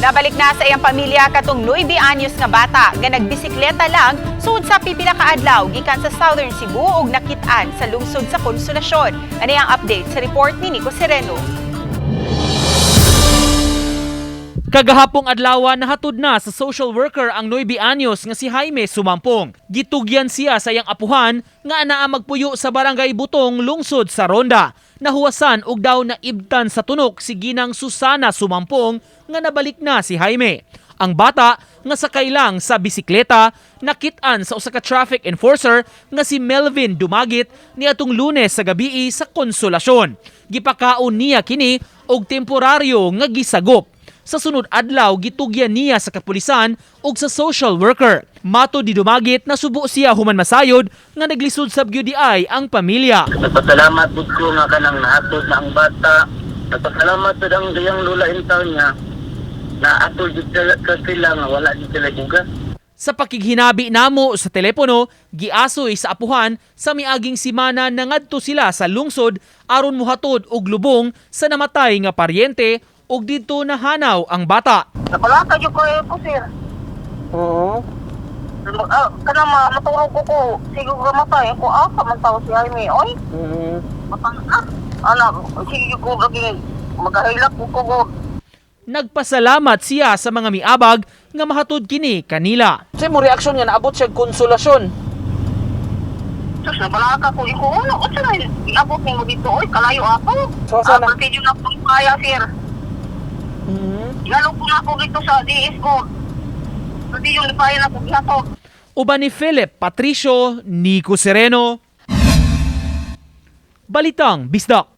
Nabalik na sa iyang pamilya katong 9 anyos nga bata nga nagbisikleta lang sud sa pipila ka adlaw gikan sa Southern Cebu ug nakit-an sa lungsod sa Konsolasyon. Ani ang update sa report ni Nico Sereno. Kagahapong adlaw, nahatod na sa social worker ang 9 anyos nga si Jaime Sumampong. Gitugyan siya sa iyang apuhan nga anaa magpuyo sa Barangay Butong, lungsod sa Ronda. Nahuwasan og daw naibtan sa tunok si Ginang Susana Sumampong nga nabalik na si Jaime. Ang bata nga sakay lang sa bisikleta nakit-an sa usa ka traffic enforcer nga si Melvin Dumagit niadtong Lunes sa gabii sa Konsolasyon. Gipakaon niya kini og temporaryo nga gisagop. Sa sunod adlaw, gitugyan niya sa kapulisan ug sa social worker. Matod ni Dumagit, nasubo siya human masayod nga naglisod sa diay ang pamilya. Nagpasalamat pud ko nga kanang nahatod na ang bata. Nagpasalamat pud ang iyang lula in town niya na atol jud sila ka sila nga wala jud sila bugas. Sa pakighinabi namo sa telepono, giasoy sa apuhan sa miaging simana nangadto sila sa lungsod aron muhatod og lubong sa namatay nga paryente ug didto nahanaw ang bata. Nabalaka jud ko ko, sir. Oo. Ah, kanang maturog ko ko, sige ko matay ko asa man taw si Jaime oy. Matang ah. Ana, sige ko gagi magahilak ko ko. Nagpasalamat siya sa mga miabag nga mahatod kini kanila. Sa mo reaksyon nga naabot siya konsolasyon? Sus, nabalaka ko iko ano, unsa na iabot nimo dito oy, kalayo ako. So, asa na? Ah, perti jud na akong kaya, sir. Ngalo ko na ako dito sa DS ko. Pwede yung lipayan ako gihatod. Uban ni Philip Patricio, Nico Sereno. Balitang Bisdak.